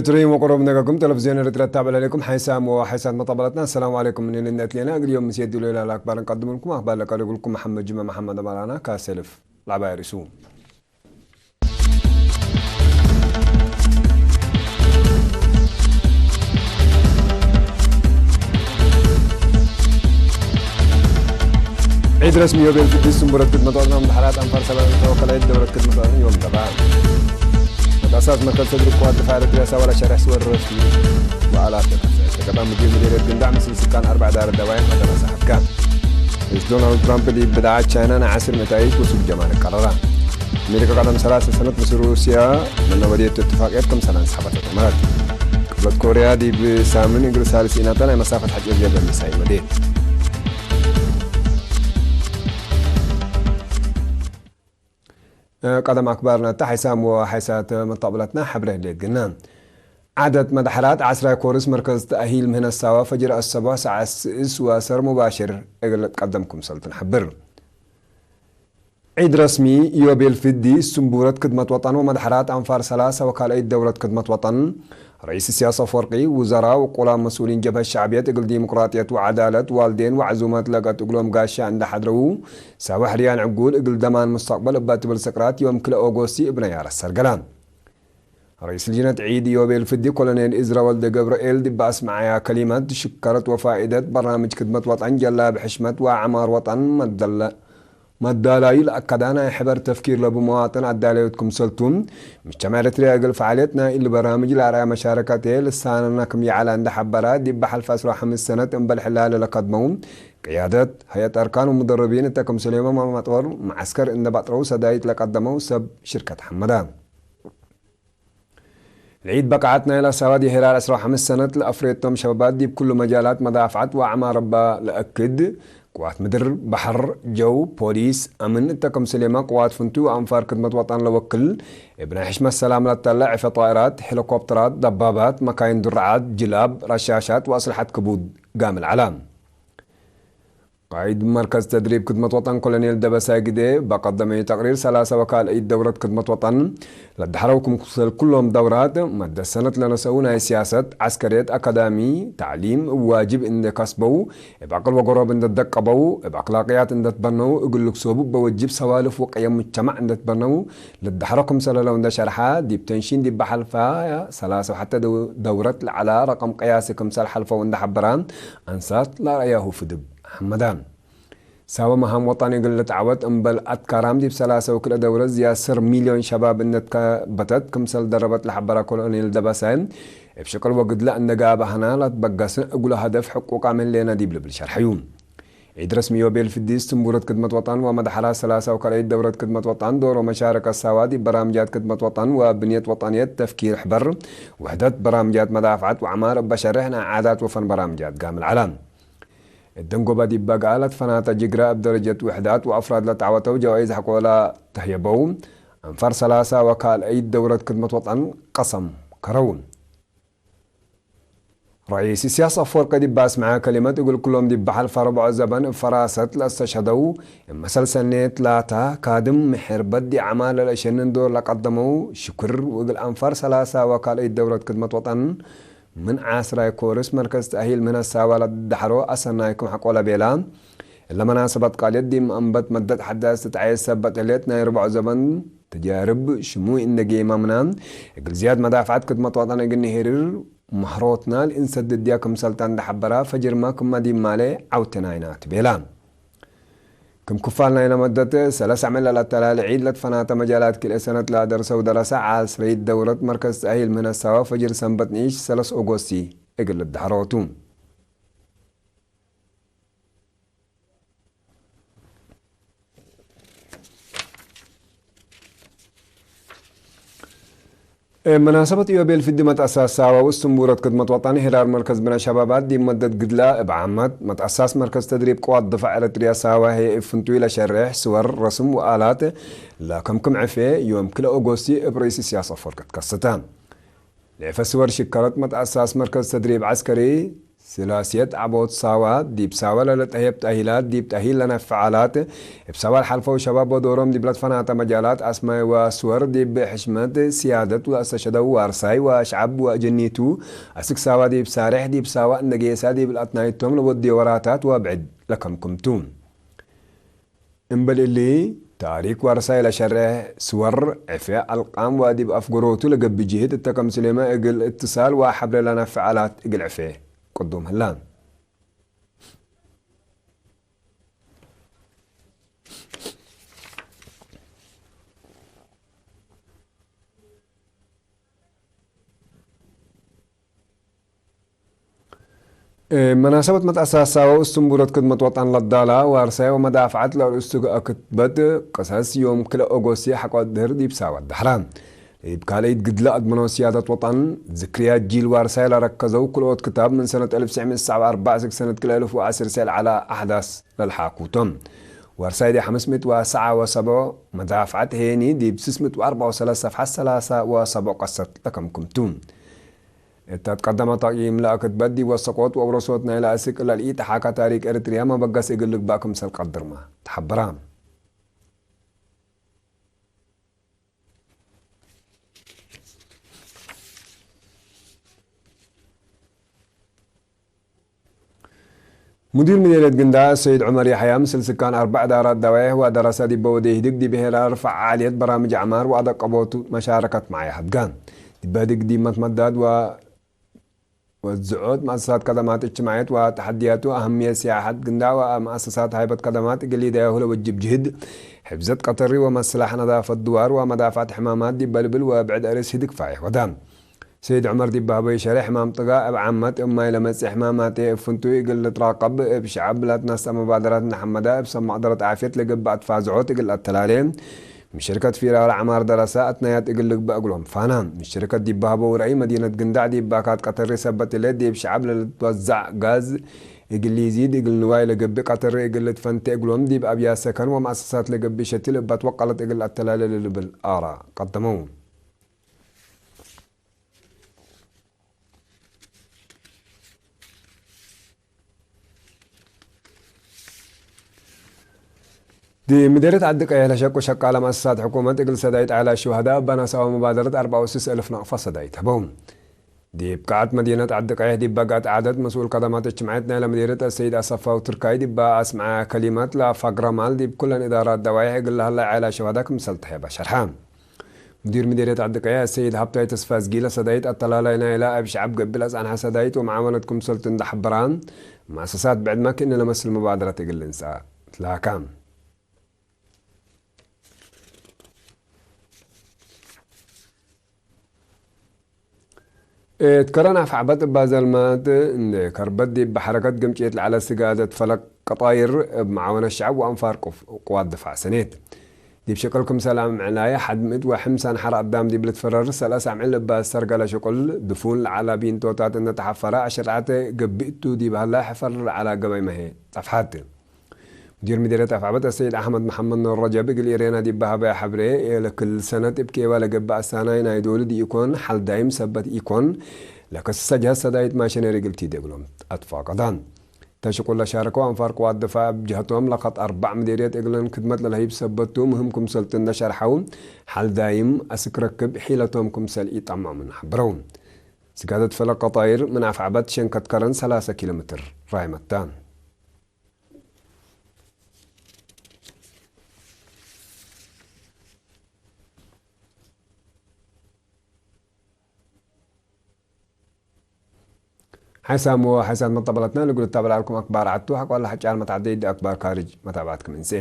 ትርኢሞ ቁሩብ ነገኩም ቴሌቪዝዮን ኤርትራ ተባዕላ ኣለኩም ሓይሳም ወሓይሳት መጣበላትና። ሰላም ዓለይኩም። ንንነት ሌና እግልዮም ምስ የድሉ ኢላ ኣክባር ንቀድምልኩም ኣክባር ለቀልጉልኩም መሓመድ ጅማ መሓመድ ኣማራና ካሰልፍ ላዕባይ ርሱ። ዒድ ረስሚ ዮቤል ቅዱስ ስምቡረት ክድመት ዋጥና ምድሓራት ኣንፋር ሰላም ተወከላይት ደውረት ክድመት ዋጥና ዮም ገባ። መቃሳት መርከብ ሰድሪ ቁዋት ድፋ ኤርትራ ሳዋላ ሸርሕ ስወር ረስሚ በዓላት ተገባ። ምግቢ ምድር ግንዳዕ ምስል ስካን ኣርባዕ ዳር ደባይ መደረሳ ሓካ። ዶናልድ ትራምፕ ዲ ብድዓት ቻይና ንዓስር መታይት ወሱድ ጀማሪ ቀረራ። ኣሜሪካ ቀደም ሰላሳ ሰነት ምስ ሩስያ መናወድየት እትፋቅየት ከም ሰላም ሰሓባት ተመራት። ቅብለት ኮርያ ዲብ ሳምን እግሪ ሳልስ ኢናታ ናይ መሳፈት ሓፂር ገበ ሚሳይል ወዴት። ቀደም ኣክባርና እታ ሓይሳም ወሓይሳት መጣብላትና ሓብረ ህሌት ግና ዓደት መድሓራት ዓስራይ ኮርስ መርከዝ ተኣሂል ምህነሳዋ ፈጅር ኣሰቧ ሰዓት ስእስ ዋሰር ሙባሽር እግል ቀደምኩም ሰልትን ሓብር። ዒድ ረስሚ ዮቤል ፍዲ ስምቡረት ክድመት ወጣን ወመድሓራት ኣንፋር ሰላሳ ወካልኣይ ደውረት ክድመት ወጣን ረኢስ ሲያስ ኣፈወርቂ ውዘራ ወቁላ መስኡሊን ጀብሀት ሻዕብየት እግል ዲሞቅራጥየት ወዓዳለት ዋልዴን ወዕዙመት ለቀት እግሎም ጋሻ እንዳሓድረው ሳባሕ ርያን ዕጉል እግል ደማን ሙስተቅበል እባ ትብል ስቅራት ዮም ክለ ኦጎስቲ እብነያር ኣሰርገላ። ረኢስ ልጅነት ዒድ ዮቤል ፍዲ ኮሎኔል እዝራ ወልደ ገብረኤል ዲባ ኣስመዓያ ከሊመት ሽከረት ወፋኢደት በርናምጅ ክድመት ወጣን ጀላ ብሕሽመት ወኣዕማር ወጣን መደለ መዳላዩ ለኣካዳ ናይ ሕበር ተፍኪር ለብመዋጥን ኣዳለዮት ክምሰልቱ ምቸም ኤርትርያ እግል ፈዓልየት ናይ ኢሉ በርናምጅ ለኣርኣያ መሻረከት ልሳንና ክም ይዓላ እንዳሓበራ ዲባ ሓልፍ ኣስራ ሓምስ ሰነት እምበል ሕላለ ለከድመው ቅያደት ሀየት ኣርካን ወሙደረቢን እተ ክምሰልዮመ ማማጥወር መዓስከር እንደባጥረው ሰዳይት ለቀደመው ሰብ ሽርከት ሓመዳ። ልዒድ በቃዓት ናይ ላሳባ ዲሄራር ዕስራ ወሓምስ ሰነት ለኣፍሬቶም ሸባባት ዲብ ኩሉ መጃላት መዳፍዓት ወኣዕማር እባ ለኣክድ፣ ቅዋት ምድር፣ ባሕር፣ ጀው፣ ፖሊስ፣ ኣምን እተ ከም ስሌማ ቅዋት ፍንቱ ኣንፋር ክድመት ወጣን ለወክል፣ እብ ናይ ሕሽመት ሰላም ለተለ ዕፈ ጣይራት፣ ሄሊኮፕተራት፣ ደባባት፣ መካይን ድራዓት፣ ጅላብ፣ ረሻሻት ወኣስልሓት ክቡድ ጋምል ዓላ። ቃይድ መርከዝ ተድሪብ ክድመት ወጠን ኮሎኔል ደበሳይ ግዴ፣ በቀደመዩ ተቅሪር ሰላሳ ወካልአይት ደውረት ክድመት ወጠን ለዳሕረው ክምሰል ኩሎም ደውራት መደሰነት ለነሰኡ ናይ ሲያሰት፣ ዓስከርየት፣ ኣካዳሚ፣ ታዕሊም ዋጅብ እንደ ከስበው፣ እብ ኣቅል ወጎሮብ እንደ ደቀበው፣ እብ ኣክላቅያት እንደ ትበነው፣ እግል ልክሶቡ በወጅብ ሰዋልፍ ወቀየም ሙጅተማዕ እንደ ትበነው፣ ለዳሕረው ክምሰለለው እንደ ሸርሓ፣ ዲብ ተንሺን ዲብ በሓልፋ ሰላሳ ወሓተ ደው-፣ ደውረት ለዓላ ረቀም ቀያሲ ክምሰል ሓልፈው እንደ ሓበራ፣ ኣንሳት ለረእያሁ ፍድብ ሓመዳ። ሳወ መሃም ወጣን እግል ልትዓወት እምበል ኣትካራም ዲብ ሰላሳ ወክልኤ ደውረት ዝያድ ሰር ሚልዮን ሸባብ እነት ከበተት ክምሰል ደረበት ለሓበራ ኮሎኔል ደበሳይ፣ እብ ሽቅል ወግድላ እንደጋ ባህና ላትበገስን እጉለ ሀደፍ ሕቁቃ ምህሌና ዲብ ልብል ሸርሐዩ። ዒድ ረስሚ ዮቤል ፍዲስ ትንቡረት ክድመት ወጣን ወመድሓራ ሰላሳ ወካልአይት ደውረት ክድመት ወጣን ዶሮ መሻረከት ሳዋ ዲብ በራምጃት ክድመት ወጣን ወብንየት ወጣንየት ተፍኪር ሕበር ውሕደት በራምጃት መዳፍዓት ወዓማር እበ ሸርሕ ናይ ዓዳት ወፈን በራምጃት ጋምል ዓላ። እደንጎባ ዲባ ገኣ ለትፈናተ ጅግራ እብ ደረጀት ውሕዳት ወኣፍራድ ለተዓወተው ጀዋይዝ ሐቆላ ተህየበው። ኣንፋር ሰላሳ ወካልአይት ደውረት ክድመት ወጣን ቀሰም ከረው። ረኢስ ኢሳያስ ኣፈወርቂ ዲባ ኣስመዐ ከሊመት እግል ኩሎም ዲብ ሓልፋ ርብዖ ዘበን እብ ፈራሰት ለእስተሸሀደው እብ መሰል ሰኔ ትላታ ካድም ምሕር በዲ ዓማል ለለሸንን ዶር ለቀደመው ሽኩር ወእግል ኣንፋር ሰላሳ ወካልአይት ደውረት ክድመት ወጠን ምን ዓስራይ ኮርስ መርከዝ ተእሂል ምህነት ሳባ ለዳሕሮ ኣሰናይኩም ሐቆ ለቤላ። እለ መናሰበት ቃልየት ዲም ኣንበት መደት ሐዳስ ትትዓየት ሰብ በጠልየት ናይ ርብዖ ዘበን ተጃርብ ሽሙይ እንደ ጌማምና እግል ዝያድ መዳፍዓት ክድመት ወጠን እግል ንሄርር ማህሮትና ልእንሰድድያ ክምሰልታ እንደ ሐበራ ፈጅርማ ክማ ዲብ ማለ ዓውተናይና ትቤላ። ክም ክፋል ናይና መደት ሰለስ ዓመት ለለተላለ ዒድ ለትፈናተ መጃላት ክልኤ ሰነት ለደርሰው ደረሰ ዓስረይት ደውረት መርከዝ ተእሂል ምህነት ሳዋ ፈጅር ሰንበት ንኢሽ ሰለስ ኦጎስቲ እግል ልዳሕረወቱ። እ፣ መናሰበት ኢዮቤል ፊዲ መትኣሳስ ሳዋ ውስን ቡረት ክድመት ወጣን ሄራር መርከዝ ብና ሸባባት ዲብ መደት ግድላ እብ ዓመት መትኣሳስ መርከዝ ተድሪብ ቅዋት ድፋዕ ኤረትርያ ሳዋ ሄ እፍንቱ ኢለ ሸርሕ ስወር ረስም ወኣላት ለከምክም ዕፌ ዮም ክለ ኦጎስቲ እብ ርእስ ኢሳያስ ኣፈወርቂ ትከሰተ። ለፈስወር ሽከረት መትኣሳስ መርከዝ ተድሪብ ዓስከሪ ስላሴት ዓቦት ሳዋ ዲብ ሳዋ ለለጠሄብ ጣሂላት ዲብ ጣሂል ለነፍዓላት እብ ሳዋ ለሓልፈው ሸባብ ወዶሮም ዲብ ለትፈናተ መጃላት ኣስማይ ወስወር ዲብ ሕሽመት ስያደት ወእስተሸደው ዋርሳይ ወሽዓብ ወጀኒቱ ኣስክ ሳዋ ዲብ ሳሬሕ ዲብ ሳዋ እነጌሳ ዲብ ለኣትናይቶም ለወዲ ወራታት ወብዕድ ለከምክምቱ። እምበል እሊ፣ ታሪክ ዋርሳይ ለሸርሕ ስወር ዕፌ ኣልቃም ወዲብ ኣፍገሮቱ ለገብእ ጅህድ እተ ከም ስሌመ እግል እትሳል ወሐብረ ለነፍዕ ኣላት እግል ዕፌ ቅዱም ህላ። እ፣ መናሰበት መትኣሳሳዊ ውስን ቡረት ክድመት ወጣን ለዳላ ዋርሳይ ወመዳፍዓት ለርእሱ ክትበት ቅሰስ ዮም ክለ ኦጎስቲ ሓቆት ድህር ዲብ ሳዋ ዳሕራ። ዲብ ካልኢት ግድለ ኣድመኖ ስያደት ወጣን ዝክርያ ጂል ዋርሳይ ለረከዘው ክልኦት ክታብ ምን ሰነት እልፍ ስዕሚ ሰዓብ ኣርባዕ ስግ ሰነት ክለ እልፍ ወዓስር ሰል ዓላ ኣሕዳስ ለልሓኩቶም። ዋርሳይ ዲ ሓምስ ምእት ወሰዓ ወሰቦ መዳፍዓት ሄኒ ዲብ ስስ ምእት ወኣርባዕ ወሰላሳ ሰፍሓት ሰላሳ ወሰቦ ቀሰት ለከምክምቱ። እታ ትቀደመ ታቂም ለኣክትበት ዲብ ወሰቆት ወብረሶት ናይ ለኣስቅ ለልኢተሓካ ታሪክ ኤርትርያ መበገስ እግል ልግባእ ክምሰል ቀድርማ ተሓበራ። ሙዲር ምዴርየት ግንዳ ሰይድ ዑመር ያሕያ ምስል ስካን ኣርባዕ እዳራት ዳዋይሕ ወደረሰ ዲበ ወደ ኢህድግ ዲብ ሄራር ፈዓልየት በራምጅ ኣዕማር ወኣደቀቦቱ መሻረከት መዓያ ሃድጋ። ዲበ ህድግ ዲብ መትመዳድ ወ-፣ ወዝዖት መኣሰሳት ከደማት እጅትማዕየት ወተሓድያቱ ኣህምየት ሲያሓት ግንዳ ወመኣሰሳት ሃይበት ከደማት እግል ሊዳያሁ ለወጅብ ጅህድ፣ ሕፍዘት ቀተሪ ወመስላሕ ነዳፈት ድዋር ወመዳፋት ሕማማት ዲበ ልብል ወብዕድ ኣርእስ ህድግ ፋይሕ ወዳ። ሰይድ ዑመር ዲብ ሃቦይ ሸሬ ሕማም ጥጋ እብ ዓመት እማይ ለመጽእ ሕማማቴ እብ ፍንቱይ እግል ልትራቀብ እብ ሸዐብ ላትናስአ መባደራት ነሐመዳ እብ ሰብ መቅደረት ዓፍየት ለገብእ ኣትፋዝዖት እግል ኣተላሌ ምሽርከት ፊራር ዐማር ደረሰ ኣትናያት እግል ልግበእ እግሎም ፋና። ምሽርከት ዲብ ሃቦ ውራይ መዲነት ግንዳዕ ዲብ ባካት ቀተሪ ሰበት እለ ዲብ ሸዐብ ለልትወዛዕ ጋዝ እግል ሊዚድ እግል ንዋይ ለገብእ ቀተሪ እግል ልትፈንቴ እግሎም ዲብ ኣብያት ሰከን ወመኣሰሳት ለገብእ ሸትል እባት ወቀለት እግል ኣተላሌ ልልብል ኣራ ቀደመው። ዲ ምደርት ዓዲ ቀይሕ ለሸቁ ሸቃለ መኣሰሳት ሕኩመት እግል ሰዳይት ዓላ ሽዋህዳ እባ ናሳዋ መባደረት ኣርባዓ ወስስ እልፍ ናቕፋ ሰዳይት ህበው። ዲብ ቃዓት መዲነት ዓዲ ቀይሕ ዲባ ጋጥ ዓደት መስኡል ከደማት እጅትማዕየት ናይለ ምዲርት ኣሰይድ ኣሰፋው ትርካይ ዲባ ኣስምዓ ከሊማት ለፋግረማል ዲብ ኩለን እዳራት ደዋይሕ እግል ለሃላ ዓላ ሽዋህዳ ክምሰል ተሄባ ሸርሓ። ሙዲር ምዲርየት ዓዲ ቀይሕ ኣሰይድ ሃብታይ ተስፋዝጊ ለሰዳይት ኣተላላይ ናይላ ኣብ ሸዓብ ገቢል ኣጽንሐ ሰዳይት ወመዓወነት ክምሰልቱ እንዳሕበራ፣ መኣሰሳት ብዕድመ ክእኒ ለመስል መባደረት እግል ልንሳ ትላካ። እት ከረን ኣፍ ዓበት እባ ዘልመት እንደ ከርበት ዲብ ሓረከት ግምጭት ለዓለ ስጋደት ፈለቅ ቀጣይር እብ መዓወነት ሸዕብ ወአንፋር ቅፍ-፣ ቅዋት ድፋዕ ሰኔት። ዲብ ሽቅል ክምሰል ኣምዕላይ ሓድ ምእት ወሕምሳን ሓረ ኣዳም ዲብ ልትፈረር ሰለስ ኣምዕል እባ ሰርገለ ሽቅል ድፉን ለዓላ ቢንቶታት እነተሓፈረ ኣሸርዓተ ገብእቱ ዲብ ሃላ ሕፈር ለዓላ ገባይ መሄ ጠፍሓት። ሙዲር ምዲርየት ኣፍ ዓበት ኣሰይድ ኣሕመድ መሐመድ ኑር ረጀብ እግል ኢሬና ዲብ ሃበያ ሐብሬ፣ ለክል ሰነት እብ ኬባ ለገብእ ኣሳናይ ናይ ዶሉ ዲኢኮን፣ ሓል ዳይም ሰበት ኢኮን፣ ለከስሰ ጀሀዝ ሰዳይት ማሸነሪ እግል ቲድ እግሎም ኣትፋቀዳን። ተሽቁል ለሻረከው ኣንፋር ቅዋት ድፋዕ እብ ጀሀቶም ለኸት ኣርባዕ ምዲርየት እግለን ክድመት ለለህይብ ሰበቱ ምህም ክምሰልቱ እንደ ሸርሐው፣ ሓል ዳይም ኣስክ ረክብ ሒለቶም ክምሰል ኢጠማምን ሐብረው። ስጋደት ፈለቅ ቀጣይር ምን ኣፍ ዓበት ሸንከት ከረን ሰላሳ ኪሎ ሜትር ራይመታ። ሓይሳም ወሓይሳት መጠበለትና ንግሉ ተበላልኩም ኣክባር ዓቱ ሓቋላ ሓጫር መታዕደይ ዲ ኣክባር ካርጅ መታብዓትኩም እንሴ።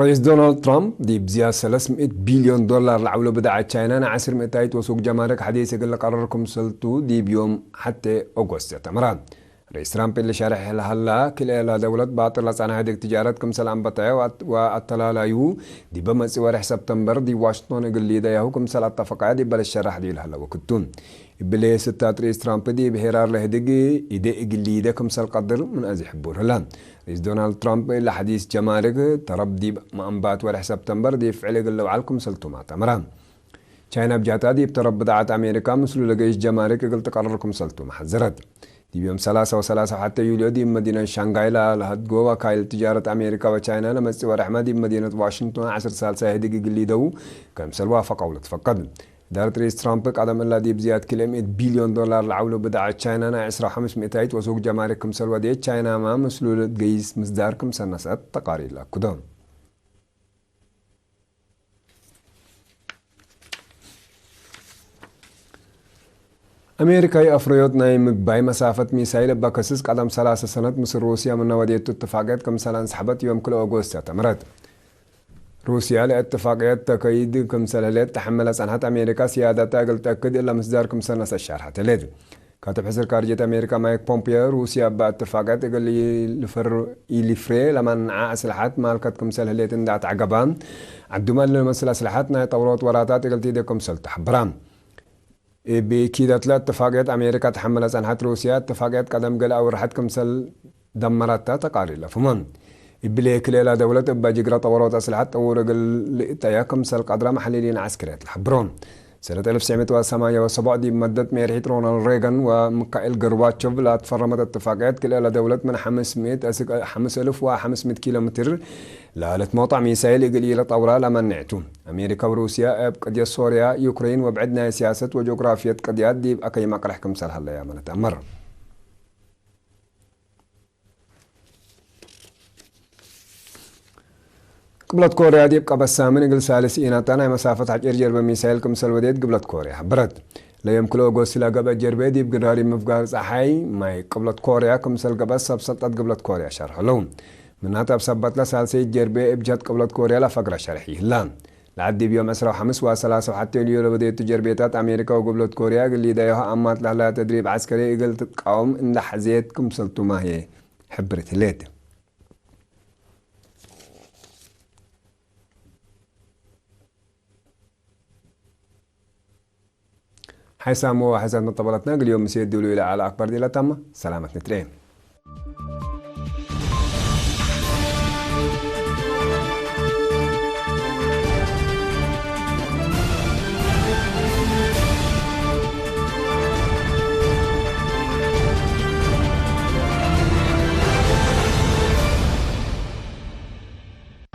ርኢስ ዶናልድ ትራምፕ ዲብ ዝያድ ሰለስምእት ቢልዮን ዶላር ለዓብሎ ብድዓት ቻይና ንዓስር ምእታይት ወሱግ ጀማርክ ሓዲስ እግል ቀረር ክምሰልቱ ዲብ ዮም ሓቴ ኦጎስት ተምራ። ርኢስ ትራምፕ እሊ ሸርሕ ለሃላ ክልኤላ ደውለት ባጥር ለጸናሕ ድግ ትጃረት ክምሰል ኣንበታዮ ወኣተላላዩ ዲበ መጺ ወርሕ ሰብተምበር ዲብ ዋሽንግቶን እግል ሊደያሁ ክምሰል ኣተፈቃያ ዲብ በለስ ሸራሕ ዲዩ ለሃላ ወክቱ። እብለ ስታት ርኢስ ትራምፕ ዲብ ሄራር ለህድግ ኢደ እግል ሊደ ክምሰል ቀድር ምን ኣዚ ሕቡር ህላ። ርኢስ ዶናልድ ትራምፕ ለሓዲስ ጀማርክ ተረብ ዲብ መኣንባት ወርሕ ሰብተምበር ዲብ ፍዕል እግል ለውዓል ክምሰልቱማ ተምራ። ቻይና ብጃታ ዲብ ተረብ ብድዓት ኣሜሪካ ምስሉ ለገይሽ ጀማርክ እግል ትቀርር ክምሰልቱማ ሓዘረት። ዲብ ዮም ሰላሳ ወሰላሳ ወሓተ ዩልዮ ዲብ መዲነት ሻንጋይ ላ ለሃድጎ ወካይል ትጃረት ኣሜሪካ ወቻይና ለመጺ ወርሕማ ዲብ መዲነት ዋሽንግቶን ዓሰርተ ሳልሳይ ህድግ እግል ሊደው ክምሰል ዋፈቀው ለትፈቀድ። ኢዳረት ርኢስ ትራምፕ ቀደም እላ ዲብ ዝያድ ክልኤ ሚእት ቢልዮን ዶላር ለዓብሎ ብድዓት ቻይና ናይ ዕስራ ወሓምስ ሚእታይት ወሱግ ጀማርክ ክምሰል ወደየት ቻይናማ ምስሉ ገይስ ምስዳር ክምሰነሰት ተቃሪላ ኩዶ። ኣሜሪካ ይኣፍረዮት ናይ ምግባይ መሳፈት ሚሳይል እባ ከስስ ቀደም ሰላሳ ሰነት ምስ ሩስያ ምናወድየቱ እትፋቅየት ክምሰል ኣንስሕበት ዮም ክልኤ ኦጎስት ተምረት። ሩስያ ለእትፋቅየት ተከይድ ክምሰል ህሌት ተሐመለ ጸንሐት ኣሜሪካ ስያዳታ እግል ተእክድ እላ ምስዳር ክምሰል ነሰ ሻርሐት ህሌት። ካትብ ሕስር ካርጀት ኣሜሪካ ማይክ ፖምፒዮ ሩስያ እባ እትፋቅየት እግል ይልፍር-፣ ይልፍሬ ለማንዓ ኣስልሓት ማልከት ክምሰል ህሌት እንዳዕት ዓገባ ዓዱማ ለመስል ኣስልሓት ናይ ጠውሮት ወራታት እግል ትይደ ክምሰል ተሐብራ። እብ ኪደትለ እትፋቅየት ኣሜሪካ ተሐመለ ጸንሐት ሩስያ እትፋቅየት ቀደም ገለ ኣውርሐት ክምሰል ደመራታ ተቃሪለ ፍሞን። እብሌ ክልኤላ ደውለት እባ ጅግራ ጠወሮት ኣስልሓት ጠውር እግል ልእጠያ ክምሰል ቀድራ መሐሊሊን ዓስክርያት ለሐብሮ። ሰነት እልፍ ሰማንያ ወሰብዓ ዲብ መደት ሜርሒት ሮናልድ ሬገን ወሚካኤል ገርባቾቭ ላትፈረመት እትፋቅያት ክልኤላ ደውለት ምን ሓምስ ሚእት እስክ ሓምስ እልፍ ወሓምስ ሚእት ኪሎ ሜትር ለአለት መውጣዕ ሚሳይል እግል ኢለ ጠውራ ለመንዕቱ። ኣሜሪካ ወሩስያ እብ ቅድየት ሶርያ፣ ዩክሬን ወብዕድ ናይ ስያሰት ወጂኦግራፊየት ቅድያት ዲብ ኣከይ መቅርሕ ክምሰል ሀለያ መለት ኣመር። ቅብለት ኮርያ ዲብ ቀበሳ ምን እግል ሳልስ ኢናታ ናይ መሳፈት ሓጭር ጀርበ ሚሳይል ክምሰል ወዴት ግብለት ኮርያ ሓበረት። ለየም ክልኦጎስ ስላ ገብአ ጀርበ ዲብ ግዳሪ ምፍጋር ጸሓይ ማይ ቅብለት ኮርያ ክምሰል ገብአ ሰብ ሰልጠት ግብለት ኮርያ ሸርሐ ኣለዉ። ምናት ኣብ ሰባትላ ሳልሰይት ጀርበ እብ ጀት ቅብለት ኮርያ ለፈግረ ሸርሕ ይህላ። ለዓድ ዲብ ዮም ዕስራ ወሓምስ ወሰላሳ ወሓተ ዩልዮ ለበደየቱ ጀርቤታት ኣሜሪካ ወግብለት ኮርያ እግል ሊዳዮሃ ኣማት ለህላ ተድሪብ ዓስከሪ እግል ትቃወም እንዳ ሐዜት ክምሰልቱማ ህየ ሕብርት ህሌት። ሓይሳሞ ሓይሳት መጠበለትና እግል ዮም ምስ የድሉ ኢለ ዓላ ኣክበር ዲላ ታማ ሰላመት ንትሬ።